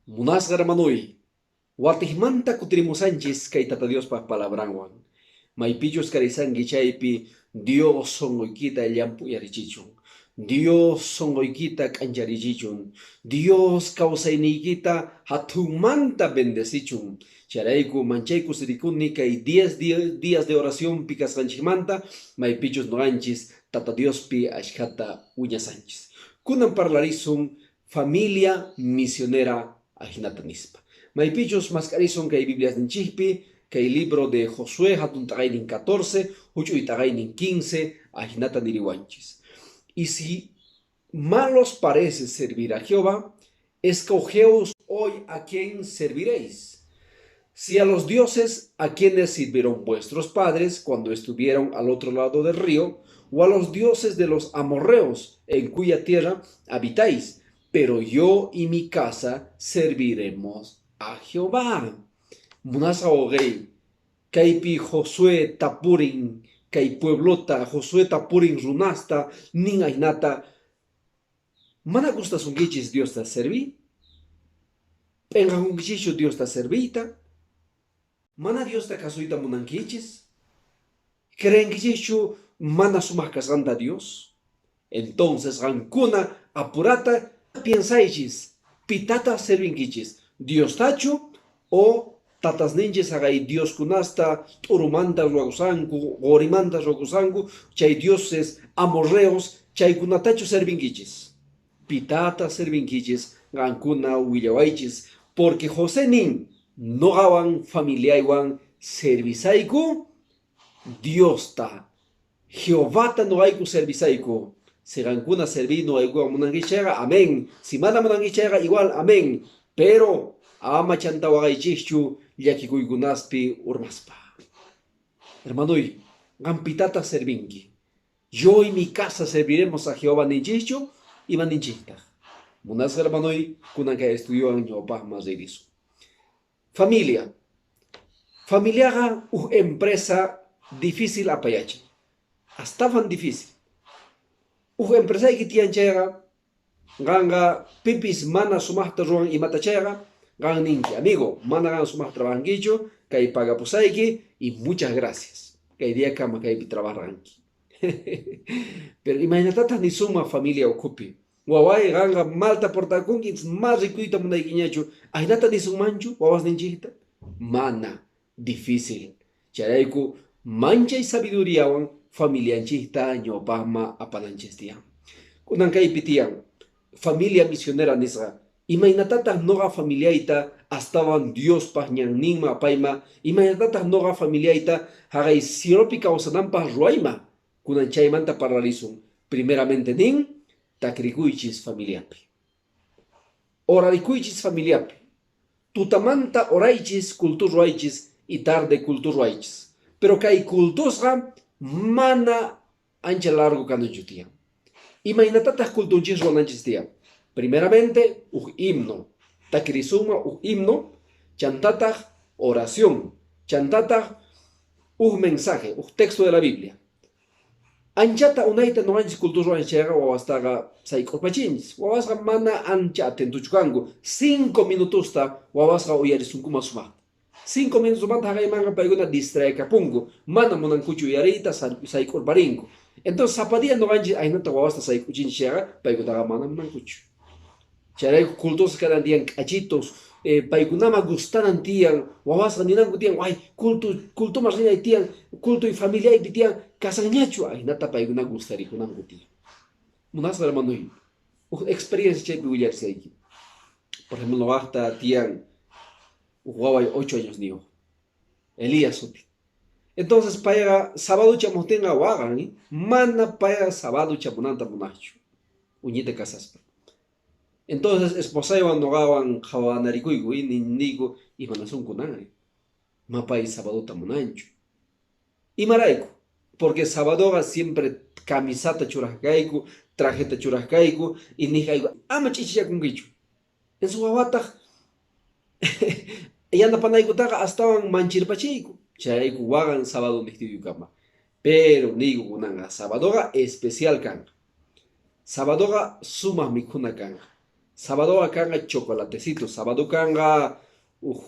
Munasqa hermanoy, watijmanta kutirimusanchis kay Tata Diospa palabranwan. Maypichus karisanki chaypi Dios sonqoykita llamp'uyarichichun. Dios sonqoykita k'ancharichichun. Dios kawsayniykita hathunmanta bendecichun. Chayrayku manchay kusirikuni kay 10 días de oracionpi kasqanchikmanta, maypichus noqanchis Tata Diospi ashkhata wiñasanchis. Kunan parlarisun familia misionera ajinata nispa. Maypichus mask'arisun kay Bibliasninchikpi, kay libro de Josué hatun t'aqaynin 14, huch'uy t'aqaynin 15, ajinata niriwanchis. Y si mal os parece servir a Jehová, escogeos hoy a quién serviréis. Si a los dioses a quienes sirvieron vuestros padres cuando estuvieron al otro lado del río, o a los dioses de los amorreos en cuya tierra habitáis, pero yo y mi casa serviremos a Jehová. Munasqa wawqey, kaypi Josué tapurin kay pueblota, Josué tapurin runasta, nin ajinata, mana gustasunkichis Diosta servir? P'enqakunkichischu Diosta serviyta? Mana Diosta kasuyta munankichis? Creenkichischu mana sumaq kasqanta Dios? Entonces qankuna apurata piensaychis, pitata servinkichis, Diostachu o tatasninchis haqay dioskunasta t'urumanta ruwakusanku, qorimanta ruwakusanku, chay dioses amorreos, chaykunatachu servinkichis? Pitata servinkichis, qankuna willawaychis, porque José nin, noqawan familiaywan servisayku Diosta, Jehovata noqayku servisayku. Si qankuna serviy noqaykuwan munankichis chayqa, amén. Si mana munankichis chayqa, igual, amén. Pero ama chanta waqaychischu llakikuykunaspi urmaspa. Hermanoy, qan pitata servinki? Yo y mi casa serviremos a Jehová ninchischu, ima ninchiktaq? Munasqa hermanoy, kunan kay estudiowan ñawpaqman ririsun. Familia. Familiaqa uj empresa difícil apayachin. Astawan difícil. Uj empresayki tiyan chayqa, qanqa pipis mana sumaqta ruwan imata chayqa, qan ninki, amigo, mana qan sumaq trabajankichu, kay pagapusayki y muchas gracias. Kay día kama kaypi trabajanki. Pero imaynatataq nisunman familia ukhupi? Waway, qanqa malta portakunki, ma rikuyta munaykiñachu. Ajinata nisunmanchu wawasninchikta? Mana, difícil. Chayrayku manchay sabiduriawan familianchikta ñawpaqman apananchis tiyan. Kunan kaypi tiyan, familia misionera nisqa, imaynatataq noqa familiayta astawan Diospaq ñanninman apayma, imaynatataq noqa familiayta haqay cielopi kawsananpaq ruwayma? Kunan chaymanta parlarisun. Primeramente nin, takrikuychis familiapi. Orarikuychis familiapi. Tutamanta oraychis, culto ruwaychis y tarde culto ruwaychis. Pero kay cultosqa mana ancha largo kananchu tiyan. Imaynatataq cultunchis ruwananchis tiyan? Primeramente, uj himno. Takirisuma uj himno, chantataq oración, chantataq uj mensaje, uj texto de la Biblia. Anchata unayta noqanchis culto ruwanchis chayqa wawastaqa sayk'urpachinchis. Wawasqa mana ancha atentochu kanku. 5 minutosta wawasqa uyarisunkuman sumaqta. 5 minutosmanta haqaymanqa paykuna distraekapunku. Mana munankuchu uyariyta, sayk'urparinku. Entonces sapa día noqanchis ajinata wawasta sayk'uchinchis chayqa paykunaqa mana munankuchu. Chayrayku cultos kanan tiyan k'achitos, paykunaman gustanan tiyan, wawasqa ninanku tiyan, ay, culto, cultoman rinay tiyan, culto y familiaypi tiyan, kasanñachu, ajinata paykuna gustarikunanku tiyan. Munasqa hermanoy, uj experiencia chaypi willarisayki. Por ejemplo, noqaqta tiyan uj waway 8 años niyuq, Elías suti. Entonces payqa sábado chamuqtinqa waqan, mana payqa sábado chamunanta munaqchu, uñita kasaspa. Entonces esposaywan noqawan qhawanarikuyku, niyku imanasun kunanri, mapay sabadota munanchu. Imarayku? Porque sabadoqa siempre camisata churaq kayku, trajeta churaq kayku, y niqayku ama ch'ichichakunkichu. Entonces wawataq yanapanaykutaqa astawan manchirpachiyku. Chayrayku waqan sábado niqtiykama. Pero niyku kunanqa sabadoqa especial kanqa. Sabadoqa sumaq mikhuna kanqa. Sabadoqa kanqa chocolatecito, sábado kanqa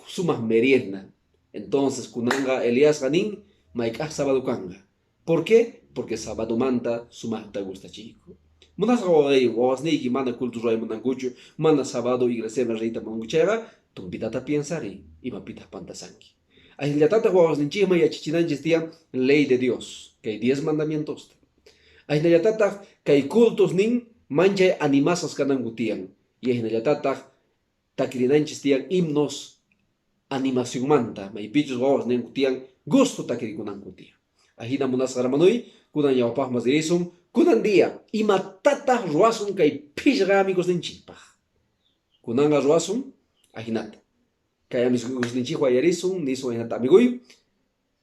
sumaq merienda. Entonces kunanqa Eliasqa nin mayk'aq sábado kanqa. ¿Por qué? Porque sabadomanta sumaqta gustachiyku. Munasqa waway, wawasniyki mana culto ruway munankuchu, mana sábado iglesiaman riyta munanku chayqa, tumpitata piensari, imapitaq pantasanki. Ahinllatataq wawasninchikman yachachinanchis tiyan ley de Dios, kay 10 mandamientosta. Ahinllatataq kay cultos nin manchay animasqas kananku tiyan. Y ahinllatataq takirinanchis tiyan himnos animacionmanta, maypichus wawas ninku tiyan gusto takirikunanku tiyan. Ahina munasqa hermanoy, kunan ñawpaqman ririsun, kunan día imatataq ruwasun kay phishqa amigosninchikpaq. Kunanqa ruwasun ahinata. Kay amigosninchik wayarisun, nisun ahinata amigoy,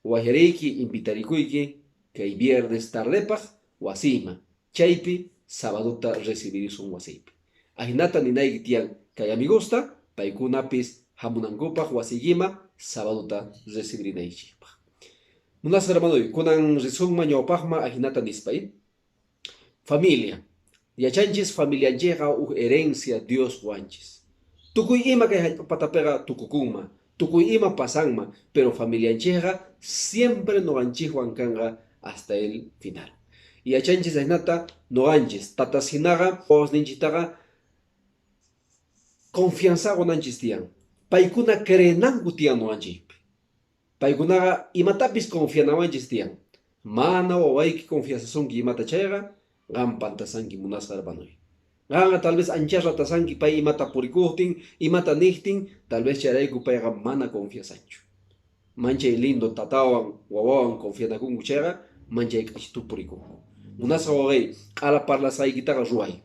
wayariyki, invitarikuyki kay viernes tardepaq wasiyman, chaypi sabadota recibirisun wasiypi. Ahinata ninayki tiyan kay amigosta, paykunapis hamunankupaq wasiykima sabadota recibirinaychikpaq. Munasqa hermanoy, kunan risunman ñawpaqman ahinata nispay. Familia. Yachanchis familianchikqa huk herencia Dios wanchis. Tukuy ima kay hallp'a patapiqa tukukunman, tukuy ima pasanman, pero familianchikqa siempre ñuqanchikwan kanqa hasta el final. Yachanchis ahinata ñuqanchis tatas hinaqa wawasninchiktaqa confianza qunanchis tiyan. Paykuna creenanku tiyan ñuqanchikpi. Paykunaqa imatapis confianawanchis tiyan. Mana wawayki confiasasunki imata chayqa, qam pantasanki munasqa hermanoy. Qanqa tal vez ancha ratasanki pay imata purikuqtin, imata niqtin, tal vez chayrayku payqa mana confiasanchu. Manchay lindo tatawan, wawawan confianakunku chayqa, manchay k'achitu purikunku. Munasqa waway, q'ala parlasqaykitaqa ruway.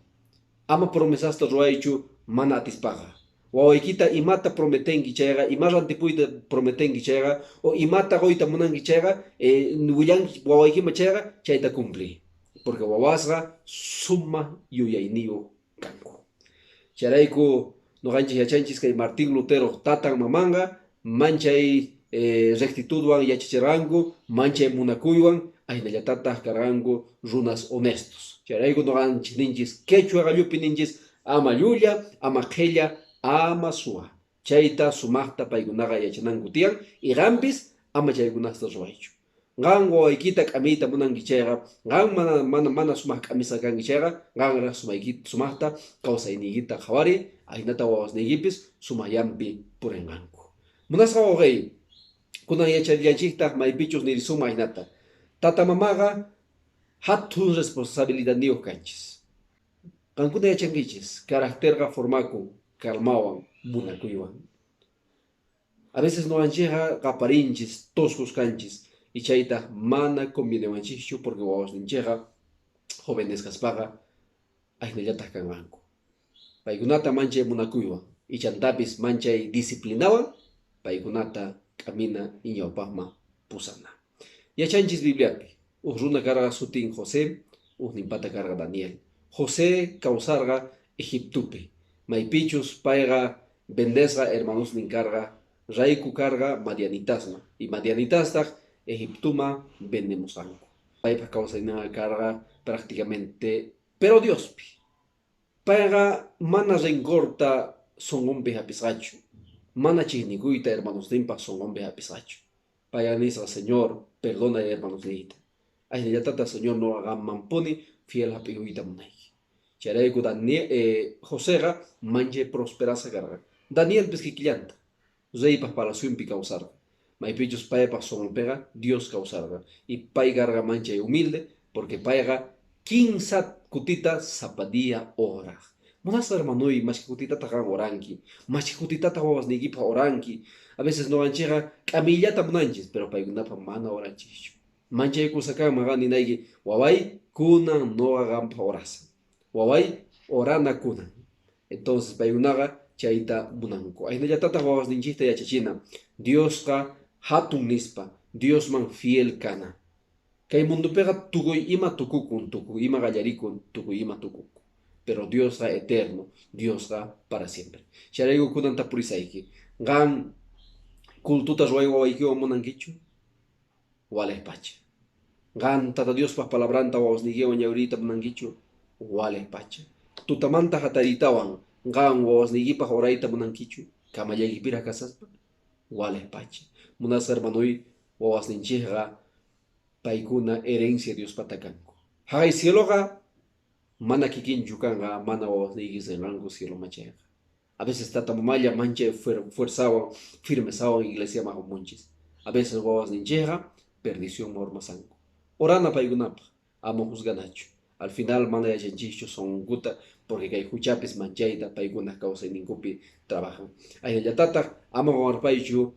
Ama promesasta ruwaychu mana atispaqa. Wawaykita imata prometenki chayqa, ima rantipuyta prometenki chayqa, o imata quyta munanki chayqa, willanki wawaykima chayqa, chayta cumpli. Porque wawasqa suma yuyayniyuq kanku. Chayrayku ñuqanchik yachanchis kay Martín Lutero tatan mamanqa manchay rectitudwan yachachirqanku, manchay munakuywan, ahinallataq karqanku runas honestos. Chayrayku ñuqanchik ninchis quechua qallupi ninchis ama llulla, ama qhilla, ama suwa. Chayta sumaqta paykunaqa yachananku tiyan y qampis ama chaykunasta ruwaychu. Qan wawaykita k'amiyta munanki chayqa, qan mana sumaq k'amisqa kanki chayqa, qanraq sumaqta kawsayniykita qhawari, ahinata wawasniykipis sumayampi purinqanku. Munasqa wawqay, kunan yachallanchiktaq maypichus nirisuma ahinata. Tata mamaqa hatun responsabilidadniyuq kanchis. Qankuna yachankichis, caracterqa formakun calmawan, munakuywan. A veces ñuqanchikqa qaparinchis, toscos kanchis, y chayta mana convienewanchischu porque wawasninchikqa jóvenes kaspaqa ahinallataq kanqanku. Paykunata manchay munakuywan, ichantapis manchay disciplinawan, paykunata k'amina ñawpaqman pusana. Yachanchis Bibliapi, huk runa karqa sutin José, huk ninpata karqa Daniel. José kawsarqa Egiptopi, maypichus payqa vendesqa hermanosnin karqa, rayku karqa madianitasman, y madianitastaq Egiptoma vendemusqanku. Paypaq kawsayninqa karqa prácticamente, pero Diospi. Payqa mana rencorta sunqunpi hapisqachu, mana chiqnikuyta hermanosninpaq sunqunpi hapisqachu. Payqa nisqa, Señor, perdona hermanosniyta. Ahinallatata, Señor, ñuqa qammanpuni fiel hap'ikuyta munayki. Chayrayku Daniel, Joseqa manchay prosperasqa karqa. Danielpis kikillanta, reypaq palacionpi kawsarqa. Maypichus paypaq sunqunpiqa Dios kawsarqa. Y pay karqa manchay humilde, porque payqa 15 kutita sapa día oraq. Munasqa hermanoy, mashka kutitata qan oranki, mashka kutitata wawasniykipaq oranki. A veces ñuqanchikqa k'amiyllata munanchis, pero paykunapaq mana oranchischu. Manchay kusa kanman qan ninayki, waway, kunan ñuqa qampaq orasaq. Waway, orana kunan. Entonces paykunaqa chayta munanku. Ahinallatata wawasninchikta yachachina. Diosqa hatun nispa, Diosman fiel kana. Kay mundupiqa tukuy ima tukukun, tukuy ima qallarikun, tukuy ima tukukun. Pero Diosqa eterno, Diosqa para siempre. Chayrayku kunan tapurisayki. Qan cultuta ruway wawaykiwan munankichu? Walej pacha. Qan Tata Diospaq palabranta wawasniykiwan ñawiriyta munankichu? Walej pacha. Tutamanta hataritawan Qan wawasniykipaq orayta munankichu, kamallaykipiraq kasaspa? Walej pacha. Munasqa hermanoy, wawasninchikqa paykuna herencia Diospata kanku. Haqay cieloqa mana kikinchu kanqa, mana wawasniyki rinqanku cieloman chayqa. A veces tata mamalla manchay fuerzawan, firmezawan iglesiaman hamunchis. A veces wawasninchikqa perdición urmasanku. Orana paykunapaq, ama juzganachu. Al final mana yachanchikchu sunqunkuta, porque kay huchapis manchayta paykuna kawsayninkupi trabajan. Ahinallataq ama qunqarpaychu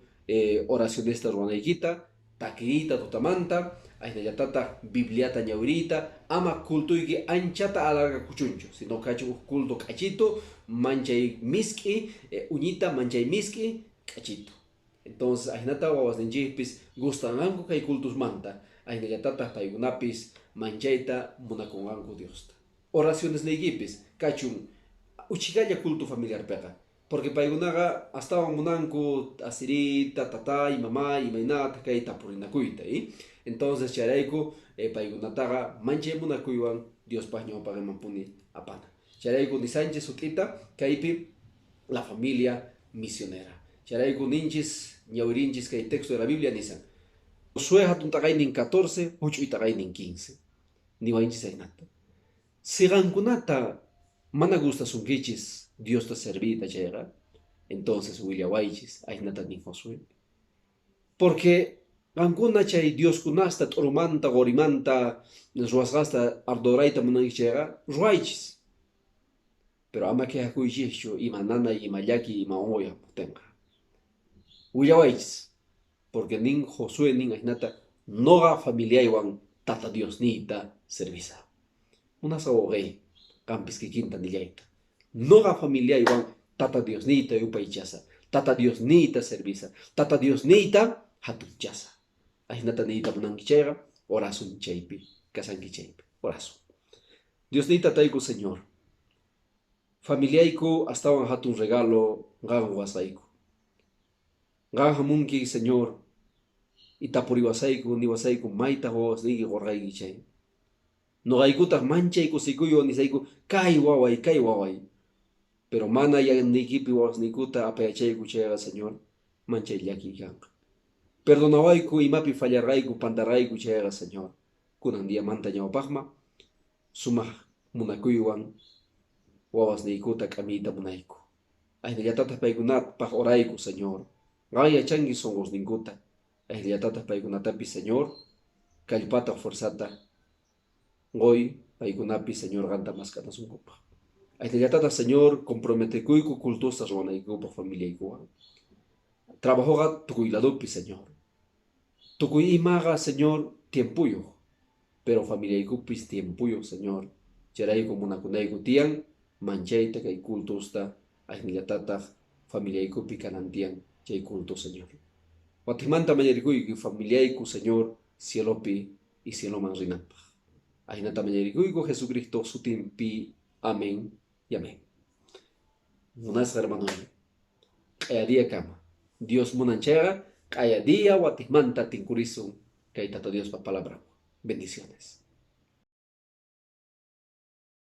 oracionesta ruwanaykita, takiyta tutamanta, ahinallataq Bibliata ñawiriyta, ama cultuyki anchata alargakuchunchu, sino kachun huk culto k'achitu, manchay misk'i, uñita manchay misk'i, k'achitu. Entonces, ahinata wawasninchikpis gustanqanku kay cultusmanta, ahinallatataq paykunapis manchayta munakunqanku Diosta. Oracionesniykipis kachun uchikalla culto familiarpiqa, porque paykunaqa astawan munanku asirita, tatay, mamay, imaynata kay tapurinakuyta. Entonces chayrayku paykunataqa manchay munakuywan Diospaq ñawpaqmanpuni apana. Chayrayku nisanchis sut'ita kaypi la familia misionera. Chayrayku ninchis ñawirinchis kay texto de la Biblia nisan. Josué hatun taqaynin 14, huch'uy taqaynin 15. Niwanchis aynata. Si qankunata mana gustasunkichis Diosta servita chayqa, entonces willawaychis aynata nin Josué. Porque qankuna chay Dioskunasta t'urumanta, qorimanta, ruwasqasta adorayta munankichis chayqa, ruwaychis. Pero ama quejakuychischu ima nanay, ima llaki, ima unquy hamuqtinqa. Willawaychis. Porque nin Josué nin aynata noqa familiaywan Tata Diosniyta servisa. Munasqa wawqey, qampis kikinta nillayta. Noqa familiaywan Tata Diosniyta yupaychasa, Tata Diosniyta servisa, Tata Diosniyta hatunchasa. Ahinata niyta munanki chayqa, orasun chaypi, kasanki chaypi, orasun. Diosniyta tayku Señor, familiayku astawan hatun regalo qan wasayku. Qan hamunki, Señor, y tapuriwasayku, niwasayku, mayta wawasniyki qurqayki chay. Noqaykutaq manchay kusikuywan nisayku, kay waway, kay waway. Pero mana yaniykipi wawasniykuta apayachayku chayqa, Señor, manchay llakiy kanqa. Perdonawayku imapi fallarqayku, pantarqayku chayqa, Señor. Kunan diamanta ñawpaqma sumaq munakuywan wawasniykuta k'amiyta munayku. Ahinallataq paykunapaq orayku, Señor. Qan yachanki sunqusninkuta. Ahinallataq paykunatapis, Señor, kallpata fuerzata qoy paykunapi, Señor, qanta mask'anasunkupaq. Ahinallataq, Señor, comprometekuyku cultusta ruwanaykupaq familiaykuwan. Trabajoqa tukuy ladopi, Señor. Tukuy imaqa, Señor, tiempuyuq. Pero familiaykupis tiempuyuq, Señor. Chayrayku munakunayku tiyan, manchayta kay cultusta, ahinallataq familiaykupi kanan tiyan chay culto, Señor. Watimanta mañarikuyki familiayku, Señor, cielopi y cieloman rinanpaq. Ahinata mañarikuyku Jesucristo sutinpi. Amén y amén. Munasqa hermano, q'aya día kama. Dios munan chayqa, q'aya día watimanta tinkurisun kay Tata Diospa palabra. Bendiciones.